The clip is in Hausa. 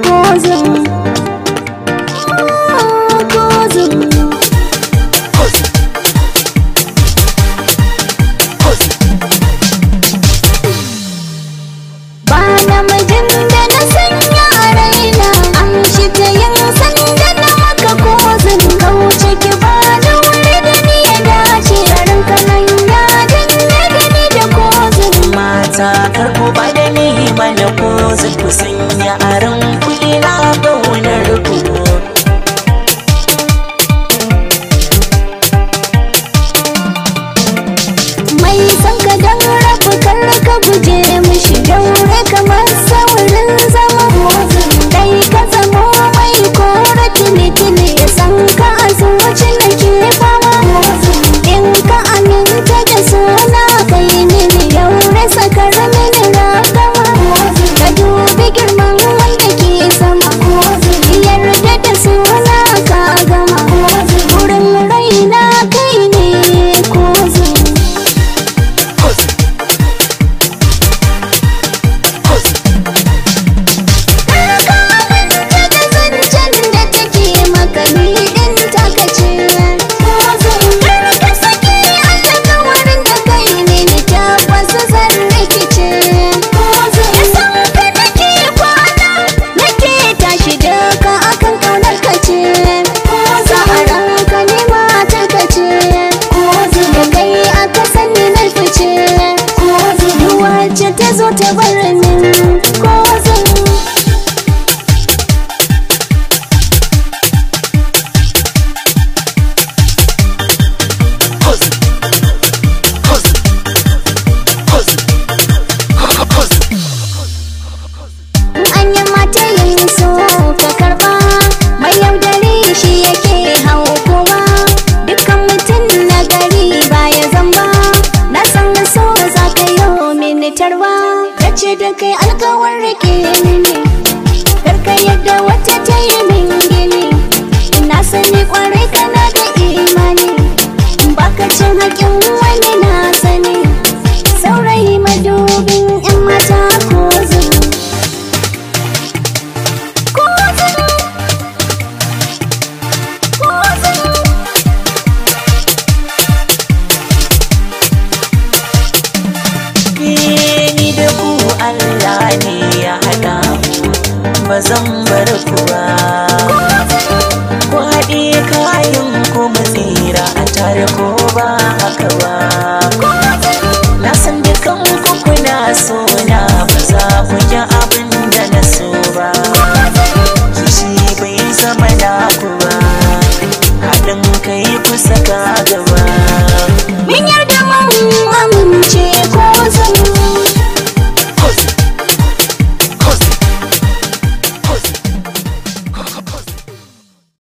Kozin, kozin. Ba namijin da na sanya a raina, amshi ta yin sanda na maka kozin. Kauce ki ba da wuri da ni ya dace, garin kanan ya danne da ni da kozin. Mata karku ba da ni mana kozin, ku sanya a ranku ina ƙaunar ku. Mai son ka don rabu kar ka guje mishi, daure kamar saurin zama. Dai ka zamo mai kora tuni-tuni, ya san ka a zuci nake fama. In ka aminta da suna kai mini, daure sakar mini ragama. Ka dubi girman wanda ke sama, yarda da suna ka gama. Wurin raina kai ne kozin. Karka aminta da zancen da take maka, ni ɗin taka ce. Karka saki alkawarin da kai mini, tabbas zan rikice. Da san ka nake kwana, nake tashi duka akan ƙaunar ka ce. Sa'aran ka ne matar ka ce, da kai aka sani na fice. Duk wacce ta zo ta bar min kozin. An yi mata yin so ka karba, mai yaudare shi yake hau kowa. Dukkan mutum na gari baya zamba, na san so za ka yi mini tarwa. Ce da kai alkawar rike mini, karka yadda wata ta yi min gini. Na sani kwarai kana da imani, baka cin haƙin wani na sani. Saurayi madubin 'yan mata kozin. Ni da ku Allah ne ya haɗa mu, ba zan bar ku ba. Ku haɗe kayan ku mu tsira a tare ko ba haka ba.